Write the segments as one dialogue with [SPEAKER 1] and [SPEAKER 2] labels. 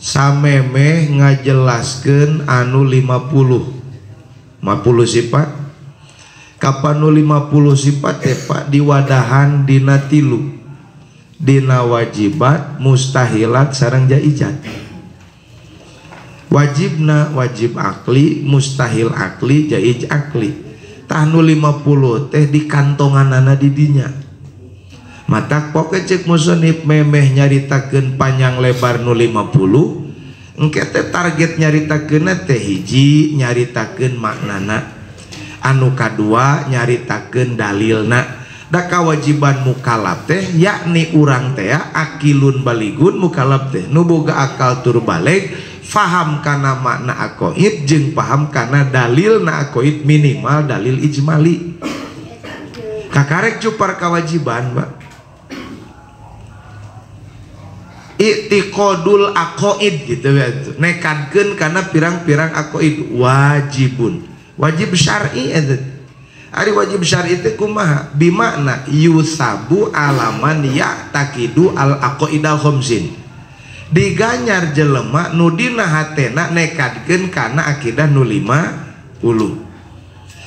[SPEAKER 1] Samemeh ngajelaskeun anu 50 sifat. Kapan nu 50 sifat teh Pak diwadahan dina tilu. Dina wajibat, mustahilat sareng jaijat. Wajibna wajib akli, mustahil akli, jaiz akli. Tah nu 50 teh dikantonganana di dinya. Matak poke cek musonib memeh nyaritakeun panjang lebar nu 50. Engke teh target nyaritakeunna teh hiji nyaritakeun maknana, anu kadua nyaritakeun dalilna. Da kawajiban mukallaf teh yakni urang teh akilun baligun mukallaf teh nu boga akal tur baleg, faham kana makna aqaid jeung paham kana dalilna aqaid, minimal dalil ijmali. Kakarek cupar kawajiban Pak. I'tiqadul aqaid gitu ya, nekadkeun kana pirang-pirang aqaid wajibun, wajib syar'i eta. Ari wajib syar'i teh kumaha? Bimakna yusabu alaman ya'taqidu al aqaidal khamsin. Diganyar jelema nu dina hatena nekadkeun kana akidah nu 50.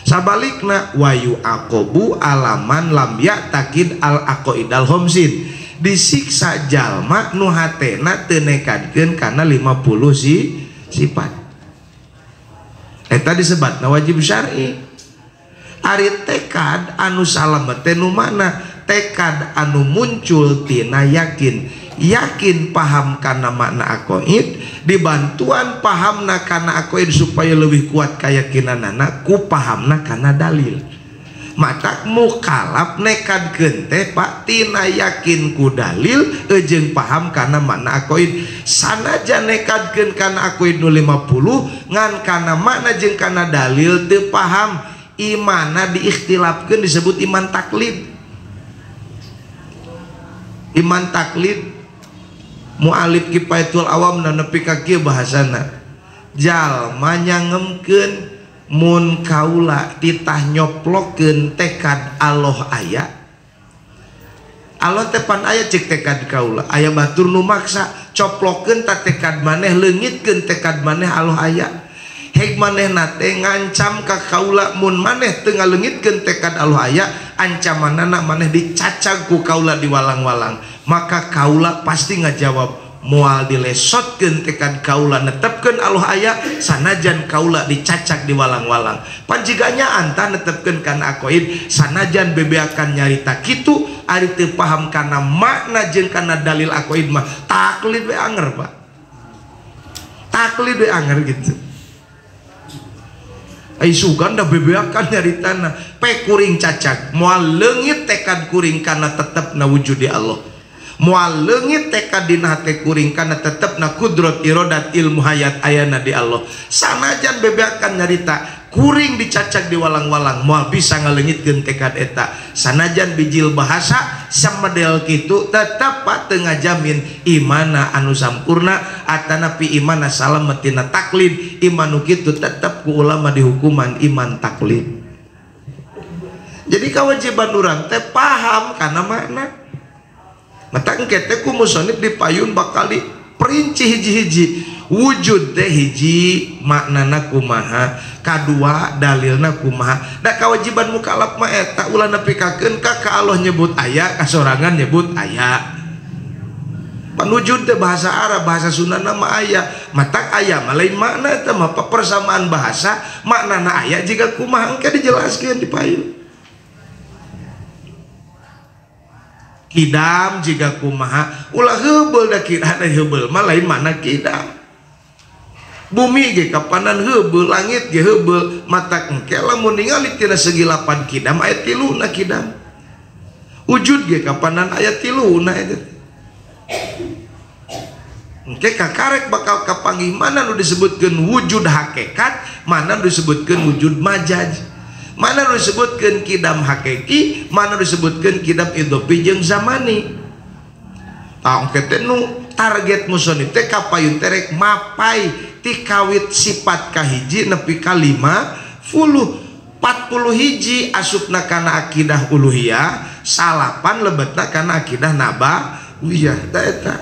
[SPEAKER 1] Sabalikna wayu aqabu alaman lam ya'taqid al aqaidal khamsin. Disiksa jalma nu hatena teu nekadkeun kana 50 sifat. Eta disebatna wajib syar'i. Ari tekad anu salamet teh nu mana? Tekad anu muncul tina yakin. Yakin paham kana makna aqaid, dibantuan pahamna kana aqaid supaya leuwih kuat kayakinanana ku pahamna kana dalil. Matak mukalaf nekadkeun teh Pak tina yakin ku dalil jeung paham kana makna aqaid. Sanajan nekadkeun kana aqaid nu 50 ngan kana makna jeung kana dalil teu paham, imana diikhtilafkeun disebut iman taklid. Iman taklid mualif kifayatul awam nepi ka kieu bahasana. Jalma nyangemkeun mun kaula titah nyoplokeun tekad Allah aya. Allah teh pan aya cek tekad kaula, aya batur nu maksa coplokeun ta tekad maneh, leungitkeun tekad maneh Allah aya. Hek manehna teh ngancam ka kaula mun maneh teu ngaleungitkeun tekad Allah aya, ancamanana maneh dicacag ku kaula diwalang-walang. Maka kaula pasti ngajawab moal dilesotkeun tekad kaula netepkeun Allah aya sanajan kaula dicacag diwalang-walang. Panjiganya antah netepkeun kana aqaid sanajan bebeakan nyarita kitu ari teu paham kana makna jeung kana dalil aqaid mah taklid we anger Pak. Taklid we anger gitu. Ai sugan da bebeakan nyaritana pe kuring cacag moal leungit tekad kuring kana tetepna wujud di Allah. Moal leungit tekad dina hate kuring kana tetepna kudrat irodat ilmu hayat ayana di Allah. Sanajan bebeakan nyarita kuring dicacag di walang-walang moal bisa ngaleungitkeun tekad eta. Sanajan bijil bahasa samedel kitu tetep Pak teu ngajamin imana anu sampurna atanapi imana salametina taklid. Iman nu kitu tetep ku ulama dihukuman iman taklid. Jadi kewajiban urang teh paham kana makna. Mata engke teh ku musonib dipayun bakal diperinci hiji-hiji. Wujud teh hiji maknana kumaha, kadua dalilna kumaha. Da kewajiban mukallaf mah eta ulah nepikakeun ka ka Allah nyebut aya, kasorangan nyebut aya. Pan wujud teh bahasa Arab, bahasa Sundana mah aya. Matak aya mah lain makna eta mah persamaan bahasa, maknana aya jiga kumaha engke dijelaskeun dipayun. Kidam jika kumaha ulah heubeul da kidam heubeul mah lain makna kidam. Bumi ge kapanan heubeul, langit ge heubeul, matak engke lamun ningali tina segi lapan kidam aya tiluna kidam. Wujud ge kapanan aya tiluna eta. Engke kakarek bakal kapanggih mana nu disebutkeun wujud hakikat, mana nu disebutkeun wujud majaz. Mana disebutkan kidam hakiki, mana disebutkan kidam idopi jeung zamani. Tah engke teh nu target musonib teh kapayun terek mapai ti kawit sifat kahiji nepi ka 50 40 hiji asupna kana akidah uluhiyah, salapan lebetna kana akidah nabawiyah. Tah eta.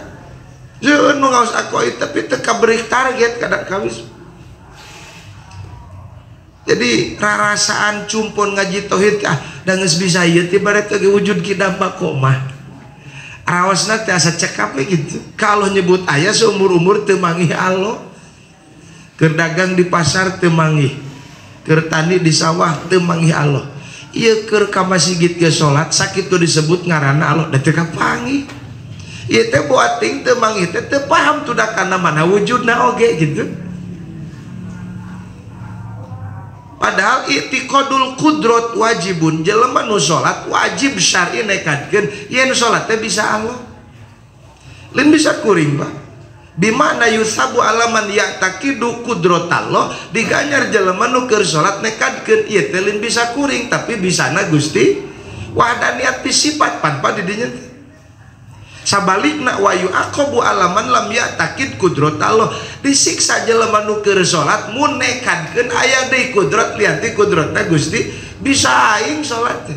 [SPEAKER 1] Seueur nu ngaos aqoid tapi teu kaberi target kadang kawis. Jadi rarasaan cumpon ngaji tauhid ah da geus bisa ieu teh bare teh wujud kidam mah. Raosna teh asa cekap we gitu. Kalau nyebut aya seumur-umur teu manggih Allah. Keur dagang di pasar teu manggih. Keur tani di sawah teu manggih Allah. Ieu keur ka masigit ge salat sakitu disebut ngaranna Allah da teu kapanggih. Ieu teh boating teu manggih teh teu paham tudakana mana wujudna oge gitu. Padahal i'tiqadul qudrat wajibun, jelema nu salat wajib syar'i nekadkeun yen salat teh bisa Allah. Lain bisa kuring, Pak. Bimana yusabu alaman ya'taqidu qudratallah, diganyar jelema nu keur salat nekadkeun ieu teh lain bisa kuring tapi bisana Gusti wahdaniyat sifat pan di dinya. Sabalikna wa yu'aqabu alaman lam ya'taqid qudratallah, disiksa jelema nu keur salat mun nekadkeun aya deui kudrat lian ti kudratna Gusti bisa aing salat teh.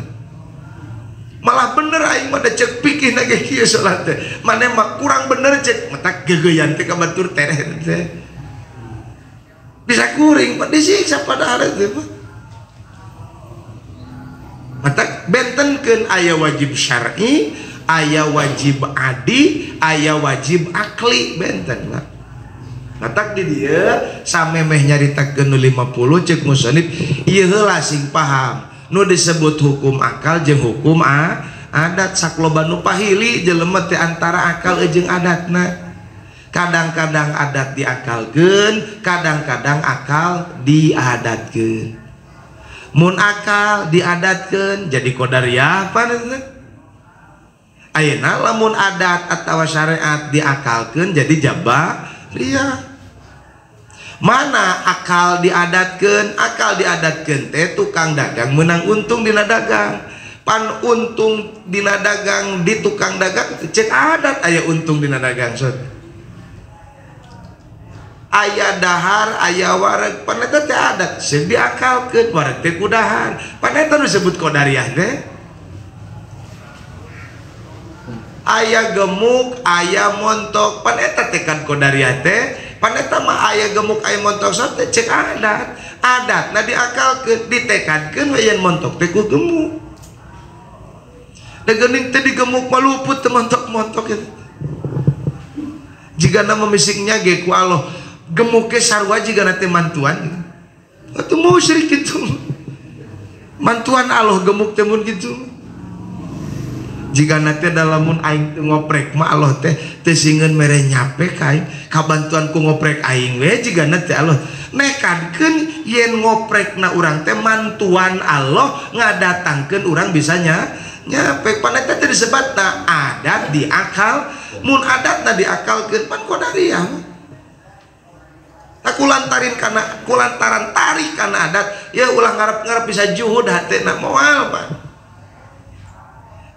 [SPEAKER 1] Malah bener aing mah da ceuk pikihna ge kieu salat teh. Maneh mah kurang bener ceuk matak geugeuyan teh ka batur tereh teh. Bisa kuring mah disiksa padahal teh. Matak bentenkeun aya wajib syar'i, aya wajib adi, aya wajib akli benten lah. Matak di dieu samemeh nyaritakeun nu 50 ceuk musannif ieu heula sing paham. Nu disebut hukum akal jeung hukum adat sakloba nu pahili jelema teh antara akal jeung adatna. Kadang-kadang adat diakalkeun, kadang-kadang akal diadatkeun. Mun akal diadatkeun jadi qadariyah apa teh? Ayeuna lamun adat atawa syariat diakalkeun jadi jabariyah. Mana akal diadatkeun? Akal diadatkeun teh tukang dagang menang untung dina dagang. Pan untung dina dagang di tukang dagang cek adat aya untung dina dagang sot. Aya dahar, aya wareg, pan eta teh adat seuk diakalkeun wareg teh ku dahar. Pan eta nu disebut qadariyah teh. Aya gemuk, aya montok, pan eta teh kan qadariyah teh. Pan eta mah aya gemuk aya montok sok teh cek adat. Adatna diakalkeun, ditekadkeun we yen montok teh ku gemuk. Da geuning teh digemuk mah luput teh montok-montok eta. Jigana memisiknya ge ku Allah, gemuke sarua jigana teh mantuan. Atuh musyrik kitu. Mantuan Allah gemuk teh mun kitu. Jika teh dalamun aing teu ngoprek mah Allah teh teu singeun mere nyape ka aing kabantuan ku ngoprek aing we jigana teh Allah nekadkeun yen ngoprekna urang teh mantuan Allah ngadatangkeun urang bisa nyape. Pan eta teh disebatna adat diakal, mun adatna diakalkeun pan qadariyah. Tah kulantarin kana kulantaran tarik kana adat ya ulah ngarep-ngarep bisa juhud hatena moal Pak.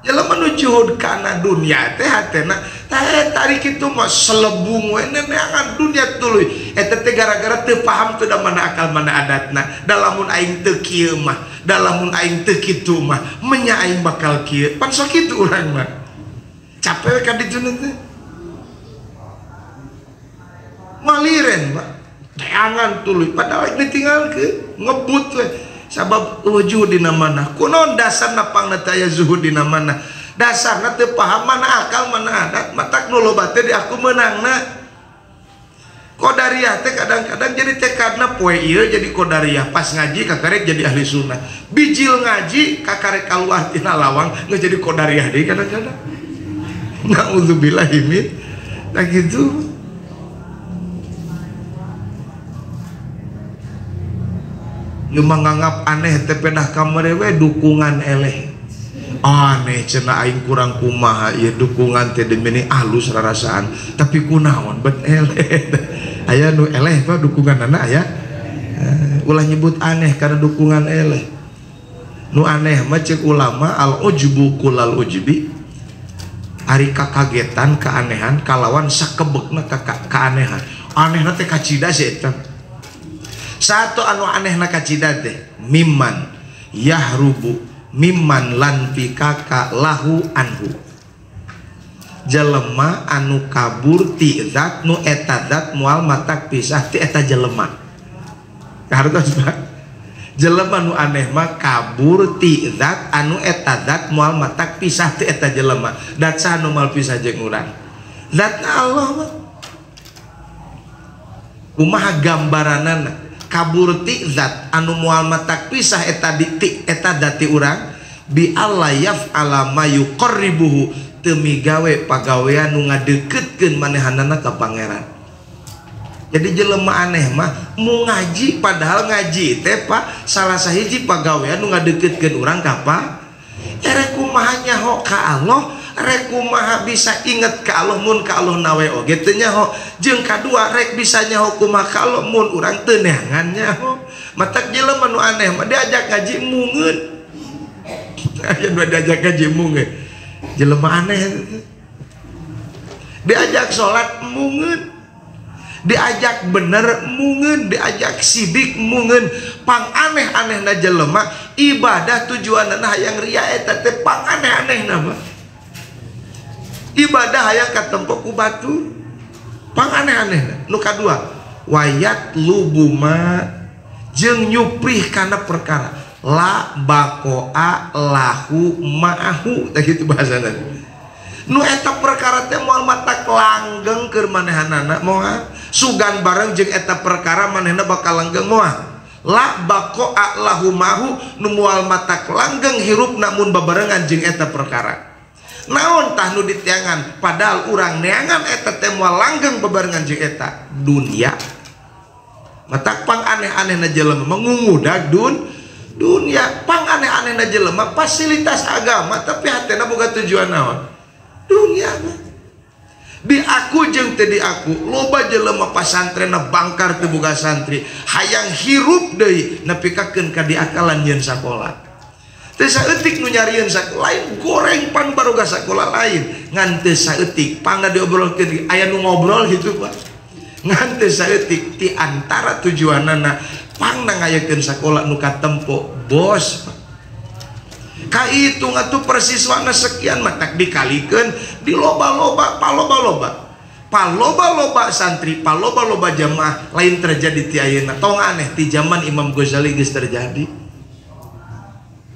[SPEAKER 1] Jelema nu juhud kana dunia teh hatena teh tarik itu mah selebung we neneangan dunia tuluy eta teh gara-gara teu paham teu da mana akal mana adatna. Da lamun aing teu kieu mah, da lamun aing teu kitu mah menya aing bakal kieu. Pan sok kitu urang mah. Capek we ka ditu teh. Maliren Pak. Teangan tuluy padahal ditinggalkeun ngebut we. Sabab wujuh dina mana kunaon dasarna pangna teh aya zuhud dina mana dasarna teu paham mana akal mana adat matak nu loba teh di aku meunangna. Qadariyah teh kadang-kadang jadi tekadna poe ieu jadi qadariyah pas ngaji kakarek jadi ahli sunnah, bijil ngaji kakarek kaluar tina lawang geus jadi qadariyah deui kadang-kadang. Nauzubillahi min nah gitu. Nu menganggap aneh teh pedah kamari we dukungan eleh. Aneh cenah aing kurang kumaha ieu dukungan teh demini alus rarasaan tapi kunaon bet eleh. Aya nu eleh Pak dukunganana aya. Ulah nyebut aneh karena dukungan eleh. Nu aneh mah ceuk ulama al ujbu kulal ujbi. Ari kakagetan keanehan kalawan sakebekna keanehan. Anehna teh kacida si eta. Satu anu anehna kacida teh mimman yahrubu mimman lan fikaka lahu anhu. Jelema anu kabur ti zat nu eta zat moal matak pisah ti eta jelema. Kahartos Pak. Jelema nu aneh mah kabur ti zat anu eta zat moal matak pisah ti eta jelema. Dat saha nu moal pisah jeung urang? Zatna Allah mah. Kumaha gambaranana? Kabur ti zat anu moal matak pisah eta di ti eta zat ti urang bi alla yaf'ala ma yuqarribuhu teu migawe pagawean nu ngadeukeutkeun manehanana ka pangeran. Jadi jelema aneh mah mau ngaji padahal ngaji teh Pak salah sahiji pagawean nu ngadeukeutkeun urang ka pa? Rek kumaha nyaho ka Allah, rek kumaha bisa inget ka Allah mun ka Allah nawe oge teu nyaho. Jeung kadua rek bisa nyaho kumaha ka Allah mun urang teu neangan nyaho. Matak jelema nu aneh mah diajak ngaji mungeun. Aya nu diajak ngaji mungeun. Jelema aneh diajak sholat mungeun, diajak bener mungeun, diajak sidik mungeun. Pang aneh-anehna jelema ibadah tujuanna hayang ria eta teh pang aneh-anehna mah. Ibadah hayang katempo ku batur. Pang aneh-anehna. Nu kadua, wayat lubuma jeung nyuprih kana perkara la bakoa lahu ma'ahu teh kitu bahasana. Nu eta perkara teh moal matak langgeng keur manehanana moal sugan bareng jeung eta perkara manehna bakal langgeng moal. La bakoa lahu ma'ahu nu moal matak langgeng hirupna mun babarengan jeung eta perkara. Naon tah nu ditiangan padahal urang neangan eta teh moal langgeng babarengan jeung eta dunia. Matak pang aneh-anehna jelema mengungudag dunia, pang aneh-anehna jelema fasilitas agama tapi hatena boga tujuan naon? Dunia mah. Di aku jeung teu di aku, loba jelema pasantrenna bangkar teu boga santri, hayang hirup deui nepikakeun ka diakalan nyeun sakola. Teu saeutik nu nyarieun sakola lain goreng pan baroga sakola lain, ngan teu saeutik pangna diobrolkeun aya nu ngobrol gitu Pak. Ngan teu saeutik ti antara tujuanana pangna ngayakeun sakola nu katempo bos. Kahitung atuh persiswana sekian matak dikalikeun di loba-loba paloba-loba. Paloba-loba santri, paloba-loba jamaah lain terjadi ti ayeuna. Tong aneh ti zaman Imam Ghazali geus terjadi.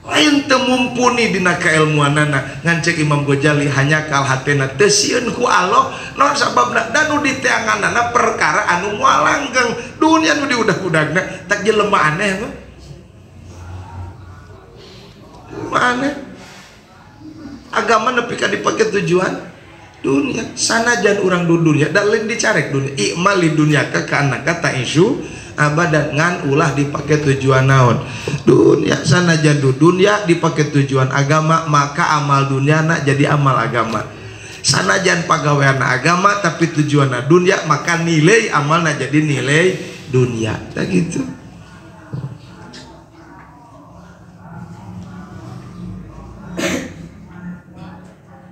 [SPEAKER 1] Lain teu mumpuni dina kailmuanana ngan cek Imam Ghazali hanya kal hatena teu sieun ku Allah naon sababna da nu diteanganana perkara anu moal langgeng dunia nu diudag-udagna tak jelema aneh mah. Aneh agama nepi ka dipake tujuan dunia sanajan urang du dunia da lain dicarek dunia ikmal di dunia ka anaka ta'isu abadan ngan ulah dipake tujuan naon dunia sanajan du dunia dipake tujuan agama maka amal dunia na jadi amal agama sanajan pagawean agama tapi tujuanna dunia maka nilai amalna jadi nilai dunia tak gitu.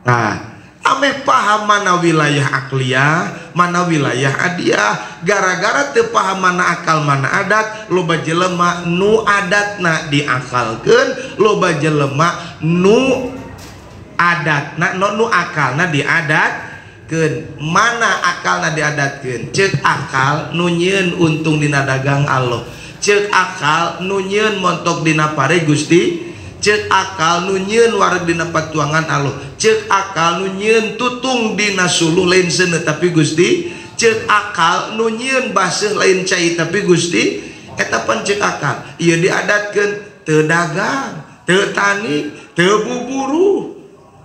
[SPEAKER 1] Nah, ameh paham mana wilayah akliyah, mana wilayah adiah. Gara-gara teu paham mana akal mana adat, loba jelema nu adatna diakalkeun, loba jelema nu adatna nu akalna diadatkeun. Mana akalna diadatkeun? Ceuk akal nu nyieun untung dina dagang Allah. Ceuk akal nu nyieun montok dina pare Gusti. Ceuk akal nu nyieun wareg dina patuangan Allah. Ceuk akal nu nyieun tutung dina suluh lain seuneu tapi Gusti. Ceuk akal nu nyieun baseuh lain cai tapi Gusti. Eta pan ceuk akal. Ieu diadatkeun teu dagang, teu tani, teu buburu,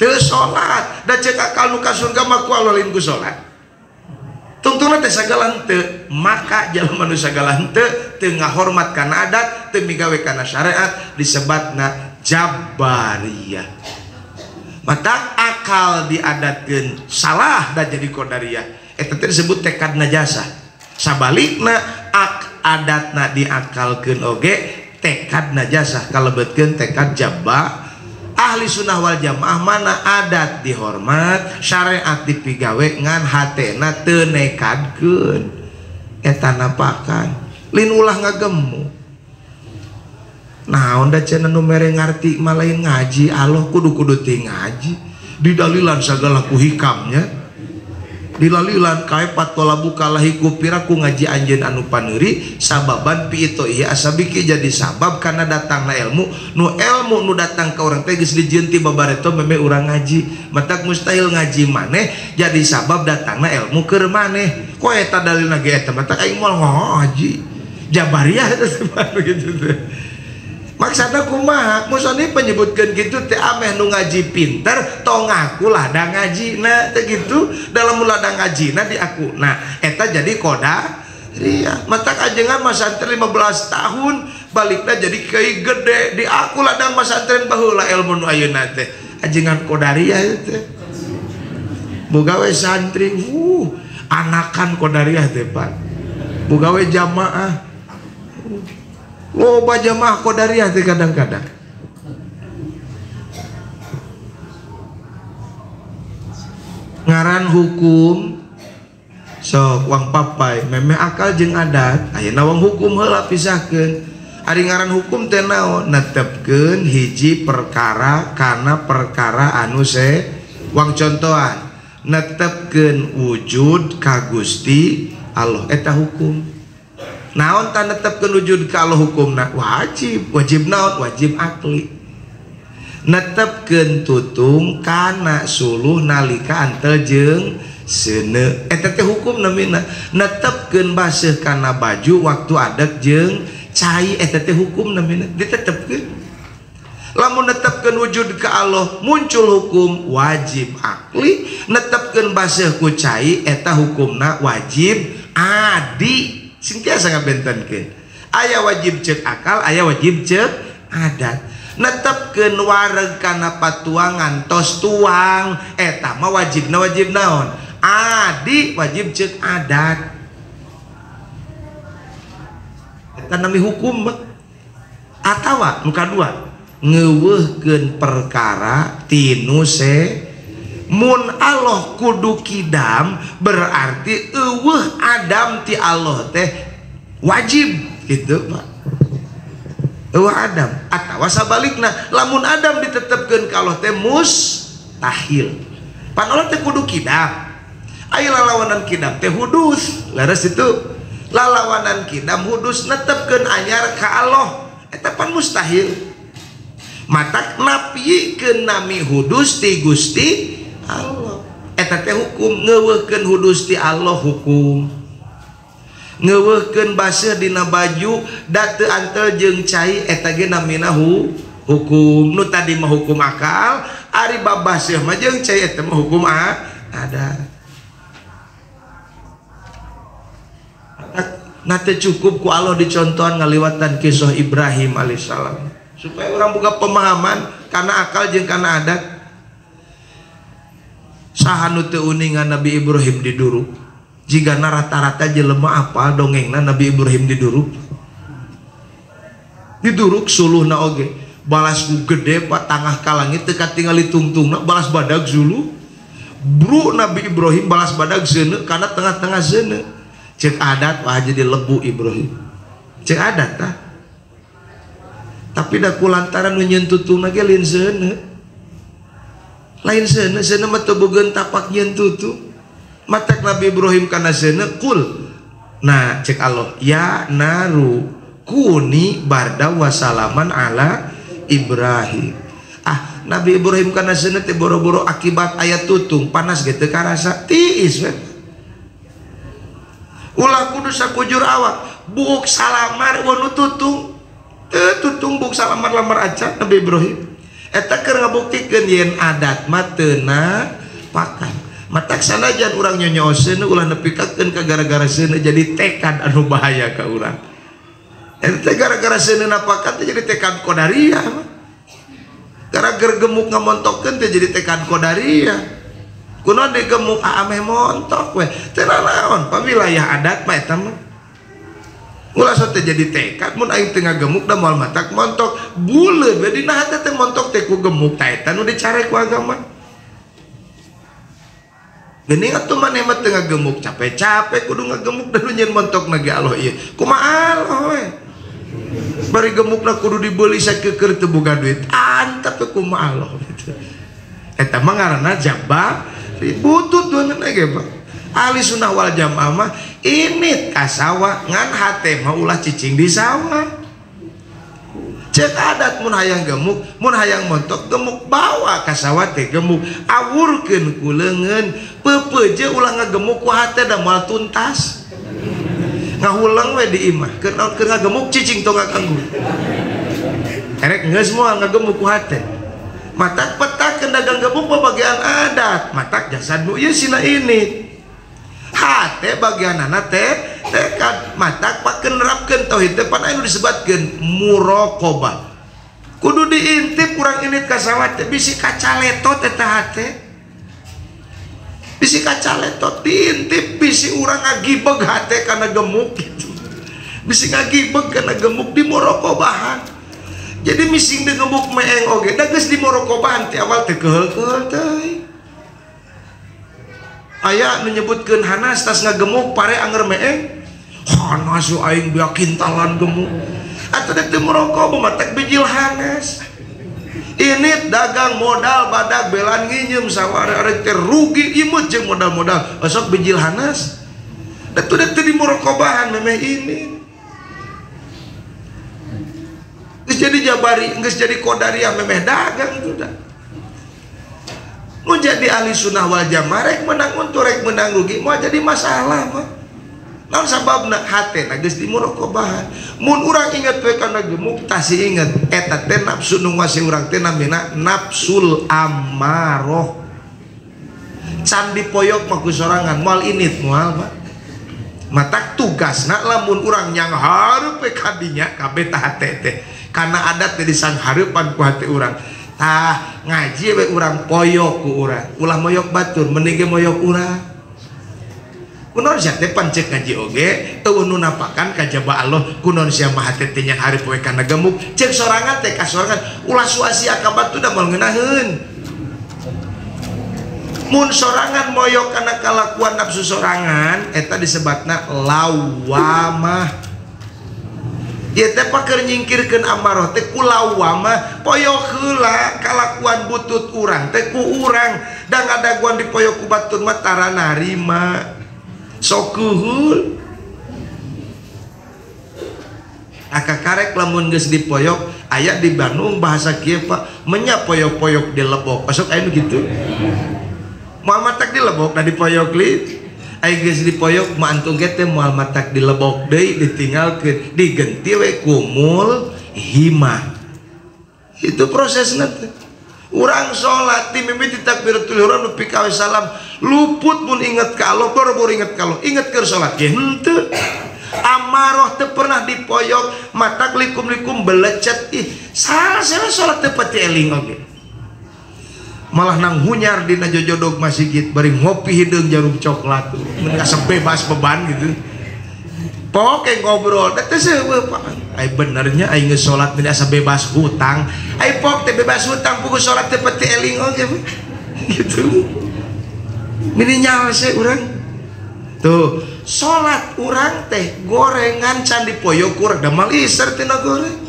[SPEAKER 1] teu salat. Da ceuk akal nu ka surga mah ku Allah lain ku salat. Tungtungna teh sagala henteu, maka jelema nu sagala henteu teu ngahormat kana adat, teu migawe kana syariat disebatna Jabariyah. Mata akal diadatkeun salah dan jadi qadariyah. Eta teh disebut tekad najasah. Sabalikna ak adatna diakalkeun oge tekad najasah kalebetkeun tekad jabba. Ahli sunnah wal jamaah mana adat dihormat, syariat dipigawe ngan hatena teu nekadkeun. Eta napakan lin ulah ngagemu. Naon da cenah nu mere ngarti mah lain ngaji Allah kudu-kudu ti ngaji. Didalilan sagala ku hikamnya. Dilalilan kae patola bukalahi ku piraku ngaji anjeun anu paneuri sababan piito ieu asabiki jadi sabab karena datangna ilmu nu ilmu nu datang ka urang teh geus dijieun ti babareto meme urang ngaji matak mustahil ngaji maneh jadi sabab datangna ilmu keur maneh koe eta dalilna ge eta matak aing moal ngaji jabariyah eta gitu teh. Maksudna kumaha? Musonif menyebutkeun kitu teh ameh nu ngaji pinter tong ngaku ladang ngajina teh kitu dalam ladang ngajina diaku. Nah, eta jadi qadariyah. Matak ajengan masantren 15 tahun balikna jadi kiai gede diaku ladang masantren baheula ilmu nu ayeuna teh. Ajengan qadariyah teh. Boga we santri, anakan qadariyah teh, Pak. Boga we jamaah. Loba jamaah qadariyah teh kadang-kadang. Ngaran hukum sok wang papai memeh akal jeung adat ayeuna wang hukum heula pisahkeun. Ari ngaran hukum teh naon? Netepkeun hiji perkara kana perkara anu se wang contohan netepkeun wujud ka Gusti Allah eta hukum. Naon tan netepkeun wujud ka Allah hukumna wajib, wajib naon? Wajib akli. Netepkeun tutung kana suluh nalika antel jeung seuneu eta teh hukum namina. Netepkeun baseuh kana baju waktu adek jeung cai eta teh hukum namina ditetepkeun. Lamun netepkeun wujud ka Allah muncul hukum wajib akli, netepkeun baseuh ku cai eta hukumna wajib adi. Sing tiasa ngabentenkeun. Aya wajib ceuk akal, aya wajib ceuk adat. Netepkeun wareg kana patuangan tos tuang eta mah wajibna wajib naon? Adi wajib ceuk adat. Eta nami hukum mah. Atawa nu kadua ngeuweuhkeun perkara tinu se mun Allah kudu kidam berarti eueuh adam ti Allah teh wajib gitu Pak. Eueuh adam atawa sabalikna lamun adam ditetepkeun ka Allah teh mustahil. Pan Allah teh kudu kidam. Aya lalawanan kidam teh hudus. Leres itu lalawanan kidam hudus netepkeun anyar ka Allah eta pan mustahil. Matak napikeun nami hudus ti Gusti Allah. Eta teh hukum ngeuweuhkeun hudus ti Allah hukum. Ngeuweuhkeun baseuh dina baju da teu antel jeung cai eta ge namina hukum. Nu tadi mah hukum akal, ari bab baseuh mah jeung cai eta mah hukum ada. Nah teu cukup ku Allah dicontohan ngaliwatan kisah Ibrahim alaihissalam supaya orang buka pemahaman kana akal jeung kana adat. Saha nu teu uningan Nabi Ibrahim diduruk jigana rata-rata jelema apal dongengna Nabi Ibrahim diduruk. Diduruk suluhna oge balas ku gede pak tangah ka langit teu katingali tungtungna balas badag suluh. Bru Nabi Ibrahim balas badag seuneu kana tengah-tengah seuneu. Cek adat wah jadi lebu Ibrahim. Cek adat tah. Tapi da ku lantaran nu nyeun tutungna ge lain seuneu. Lain seuneu, seuneu mah teu bogeun tapak nyeun tutung. Matak Nabi Ibrahim kana seuneu kul. Nah, cek Allah, ya naru kuni barda wasalaman ala Ibrahim. Ah, Nabi Ibrahim kana seuneu teh boro-boro akibat aya tutung panas ge teu karasa tiis we. Ulah kudu sakujur awak, buuk salamar wanu tutung. Teu tutung buuk salamar-lamar acan Nabi Ibrahim. Eta keur ngabuktikeun yen adat mah teu napakan. Matak sanajan urang nyonyoseun ulah nepikakeun ka gara-gara seuneu jadi tekad anu bahaya ka urang. Eta gara-gara seuneu napakan teh jadi tekad qadariyah. Gara-gara gemuk ngamontokkeun teh jadi tekad qadariyah. Kunaon digemuk ameh montok we. Teu nanaon pawilayah adat mah eta mah. Ulah sok teh jadi tekad mun aing teu ngagemuk da moal matak montok. Buleud we dina hate teh montok teh ku gemuk ta eta nu dicare ku agama. Geuning atuh maneh mah teu ngagemuk capek-capek kudu ngagemuk da nu nyeun montokna ge Allah ieu. Kumaha Allah we. Bari gemukna kudu dibeuli sakeukeur teu boga duit. Antep kumaha Allah gitu. Eta mah ngaranna jabbar butut dueunna ge Pak. Ahli sunnah wal jamaah mah init ka sawah ngan hate mah ulah cicing di sawah. Cek adat mun hayang gemuk, mun hayang montok gemuk bawa ka sawah teh gemuk, awurkeun ku leungeun, peupeuje ulah ngagemuk ku hate da moal tuntas. Ngahuleng we di imah, keur ngagemuk cicing tong ngaganggu. Erek geus moal ngagemuk ku hate. Matak petakeun dagang gemuk bagian adat, matak jasad nu ieu sina ini. Hate bagianana teh tekad matak pakeun nerapkeun tauhid teh pan anu disebatkeun muraqabah. Kudu diintip urang init ka sawah teh bisi kacaletot eta hate. Bisi kacaletot diintip bisi urang ngagibeg hate kana gemuk gitu. Bisi ngagibeg kana gemuk di muraqabahan. Jadi mising deui gemuk meeng oge da geus di muraqabahan ti awal teh keheul-keheul teh. Aya menyebutkeun hanas tas ngagemuk pare anger meeng hanas aing beak kintalan gemuk atuh teh muraqabah matak bijil hanas. Ini dagang modal badag belan nginjem sawah arek teh rugi imut jeung modal-modal osok bijil hanas atuh teh di muraqabahan memeh ini geus jadi jabari geus jadi qadariyah memeh dagang itu dah. Mau jadi ahli sunnah wal jamaah rek menang untung rek menang rugi mau jadi masalah mah. Naon sababna hate na geus dimuraqabahan. Mun urang inget we kana gemuk tah si inget eta teh nafsu nu nguasai urang teh namina nafsul ammaroh. Can dipoyok mah ku sorangan moal init moal mah. Matak tugasna lamun urang nyang hareup we ka dinya kabeh tah hate teh. Kana adat teh disanghareupan ku hate urang. Tah ngaji we urang poyok ku urang ulah moyok batur mending ge moyok urang kunaon sia teh pancek ngaji oge eueuh nu napakan kajaba Allah kunaon sia mah hate teh nyang hareup we kana gemuk ceuk sorangan teh ka sorangan ulah suasia ka batur da moal ngeunaheun mun sorangan moyok kana kalakuan nafsu sorangan eta disebatna lawamah. Ieu teh paker nyingkirkeun amarah teh ku lawamah poyok heula kalakuan butut urang teh ku urang da ngadaguan dipoyok ku batur mah tara narima sok keuheul. Aka karek lamun geus dipoyok aya di Bandung bahasa kieu Pak menya poyok-poyok di lebok osok aya nu kitu moal matak di lebok da dipoyok li. Aing geus dipoyok mah antung ge teh moal matak dilebok deui ditinggalkeun digenti we kumul himah. Itu prosesna teh. Urang salat ti mimiti takbiratul ihram nepi ka salam luput mun inget ka Allah boro-boro inget ka Allah inget keur salat ge henteu. Amaroh teu pernah dipoyok matak likum-likum belecet ih salah salat teu pati eling oge. Malah nang hunyar dina jojodog masjid bari ngopi hideung jarum coklat mun asa bebas beban gitu. Poke ngobrol teh seueuh Pak. Ai benernya aing geus salat mun asa bebas hutang. Ai pok teh bebas hutang puguh salat teh peti eling oge gitu. Mini nyawa sih urang. Tuh, salat urang teh gorengan can dipoyok urang da mal iser tina goreng.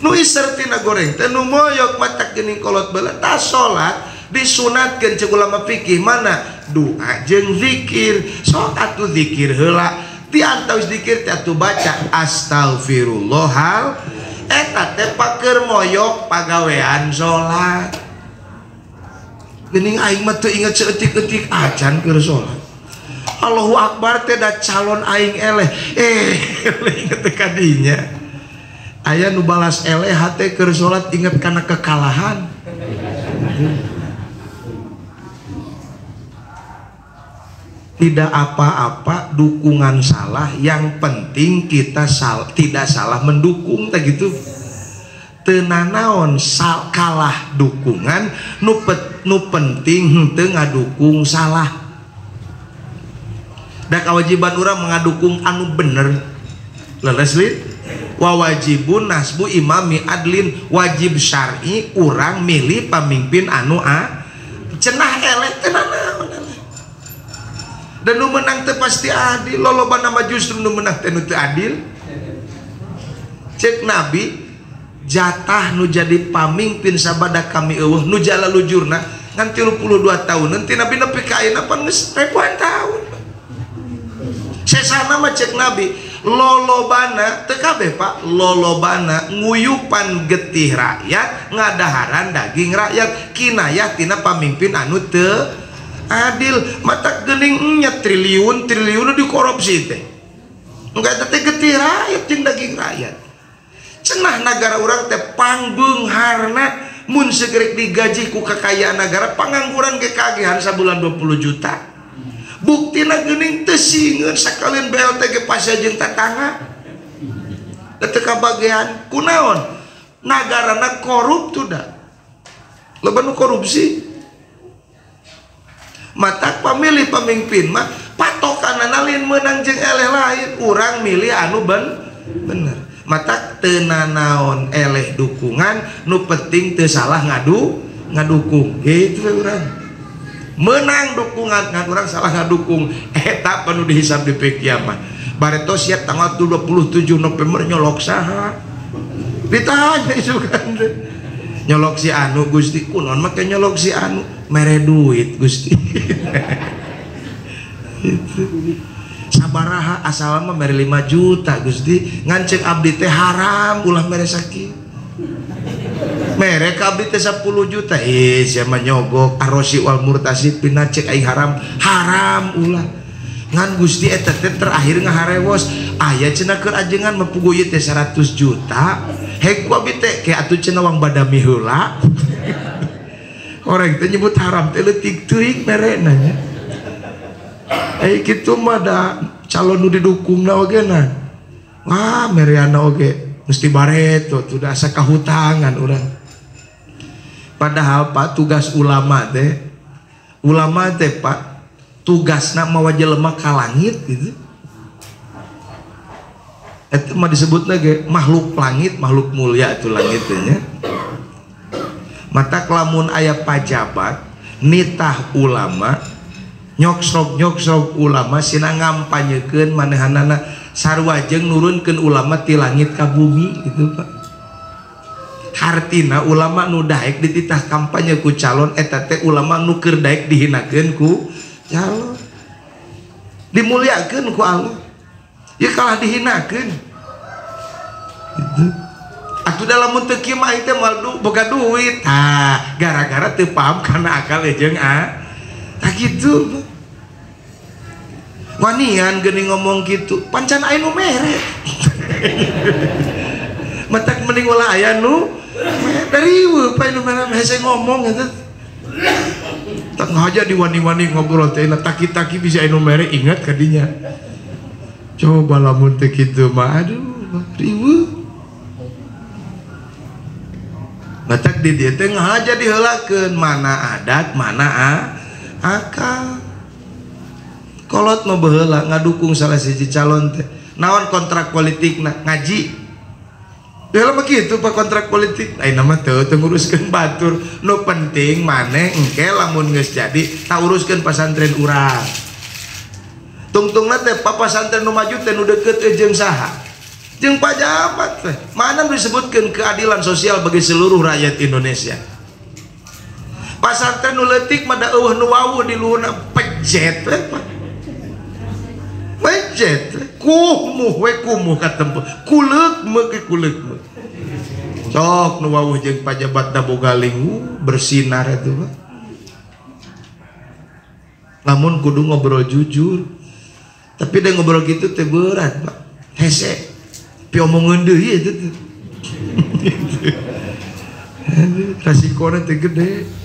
[SPEAKER 1] Nu iser tina goreng teh nu moyok matak geuning kolot baheula tah salat disunatkeun ceuk ulama fikih mana doa jeung zikir sok atuh zikir heula ti antawis zikir teh atuh baca astagfirullahal eta teh paker moyok pagawean salat geuning aing mah teu inget saeutik-eutik acan keur salat Allahu akbar teh da calon aing eleh inget teh ka dinya. Aya nu balas eleh hate keur salat inget kana kekalahan. Tidak apa-apa dukungan salah, yang penting kita tidak salah mendukung teh gitu. Teu nanaon kalah dukungan nu penting henteu ngadukung salah. Da kewajiban urang mengadukung anu bener. Leres lin? Wa wajibun nasbu imami adlin wajib syar'i urang milih pamimpin anu a cenah eleh teu nanaon eleh. Dan nu menang teh pasti adil lolobana mah justru nu menang teh nu teu adil. Cek Nabi Jatah nu jadi pamimpin sabada kami eueuh nu jalalujurna ngan 32 tahun nanti Nabi nepi ka ayeuna pan geus ribuan tahun. Sesana mah cek Nabi lolobana teu kabeh Pak, lolobana nguyupan getih rakyat ngadaharan daging rakyat kinayah tina pamimpin anu teu adil. Mata geuning nya triliun triliun dikorupsi teh. Enggak teh getih rakyat jeung daging rakyat. Cenah nagara urang teh pangbeungharna mun segerek digaji ku kekayaan negara pangangguran ge kagihan sabulan 20 juta. Buktina geuning teu singeun sakalian BLT ge pasea jeung tatangga. Teu kabagean kunaon? Nagarana korup tuh da. Loba nu korupsi. Matak pamilih pamimpin mah patokanana lain meunang jeung eleh lain, urang milih anu bener. Matak teu nanaon eleh dukungan, nu penting teu salah ngadukung. Gitu we urang. Menang dukungan ngan urang salah ngadukung, eta panu dihisab di pe kiamat. Bareto siap tanggal 27 November nyolok saha? Ditanya isukan teh. Nyolok si anu Gusti, kunaon make nyolok si anu? Mere duit Gusti. Itu. Sabaraha asal mah mere 5 juta Gusti, ngan ceuk abdi teh haram ulah mere sakieu. Mere ka abdi teh 10 juta, ih sia mah nyogok arosi wal murtasi pina cek aing haram, haram ulah. Ngan Gusti eta teh terakhir ngaharewos, aya cenah keur ajengan mah puguh ieu teh 100 juta. Hek ku abdi teh ke atuh cenah wang badami heula. Orang teh nyebut haram teh leutik teuing merena nya. Eh kitu mah da calon nu didukungna oge na. Wah mereana oge mesti bareto tuh da asa kahutangan urang. Padahal Pak tugas ulama teh Pak tugasna mawa jelema ka langit gitu. Eta mah disebutna ge makhluk langit, makhluk mulia itu langit teh nya. Mata lamun aya pajabat nitah ulama nyoksrok-nyoksrok ulama sina ngampanyekeun manehanana sarua jeung nurunkeun ulama ti langit ka bumi gitu Pak. Hartina ulama nu daek dititah kampanye ku calon eta teh ulama nu keur daek dihinakeun ku calon. Dimuliakeun ku Allah. Ya kalah dihinakeun. Gitu. Atuh da lamun teu kieu mah aing teh moal boga duit. Tah, gara-gara teu paham kana akal jeung tah kitu. Wanian geuning ngomong kitu, pancan aya nu mere. Matak mending ulah aya nu dari pa nu mere hese ngomong eta. Tak ngaja diwani-wani ngobrol teh taki-taki bisa anu mere ingat kadinya. Coba lamun teh kitu mah aduh riweuh. Matak di dieu teh ngahaja diheulakeun mana adat mana akal. Kolot mah baheula ngadukung salah siji calon teh. Naon kontrak politikna ngaji. Dalam begitu Pak kontrak politik ayeuna mah teu nguruskeun batur. Nu penting maneh engke lamun geus jadi tak uruskeun pasantren urang. Tungtungna teh Pak pasantren nu maju teh nu deukeut jeung saha? Jeung pajabat teh. Mana nu disebutkeun keadilan sosial bagi seluruh rakyat Indonesia. Pasantren nu leutik mah da eueuh nu wawuh di luhurna pejet we Pak. Pejet kumuh we kumuh katempo kuleuk meuh ke kuleuk meuh. Sok nu wawuh jeung pajabat da boga lingu bersinar eta mah. Lamun kudu ngobrol jujur. Tapi da ngobrol kitu teh berat Pak. Hese. Piomongeun deui eta teh. Rasikona teh gede.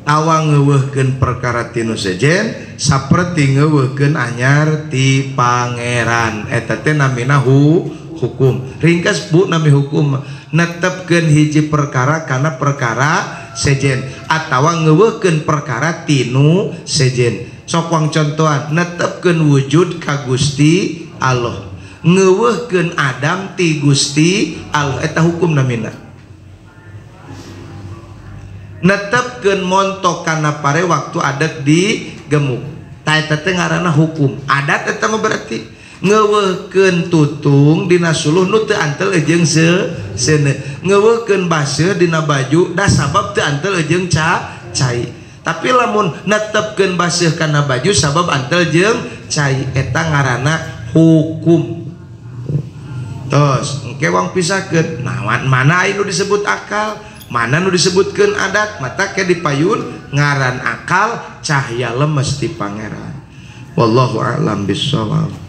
[SPEAKER 1] Tawa ngeuweuhkeun perkara tinu sejen saperti ngeuweuhkeun anyar ti pangeran eta teh namina hukum. Ringkas Bu nami hukum netepkeun hiji perkara kana perkara sejen atawa ngeuweuhkeun perkara tinu sejen. Sok wang contohan netepkeun wujud ka Gusti Allah, ngeuweuhkeun Adam ti Gusti Allah eta hukum namina. Netepkeun montok kana pare waktu adat di gemuk. Ta eta teh ngaranna hukum. Adat eta mah berarti Ngeuweuhkeun tutung dina suluh nu teu antel jeung seuneu. Ngeuweuhkeun baseuh dina baju da sabab teu antel jeung cai. Tapi lamun netepkeun baseuh kana baju sabab antel jeung cai eta ngaranna hukum. Tos engke wong pisahkeun. Nah, mana anu disebut akal, mana nu disebutkeun adat, mata ke dipayun ngaran akal cahya lemes ti pangeran. Wallahu a'lam bissawab.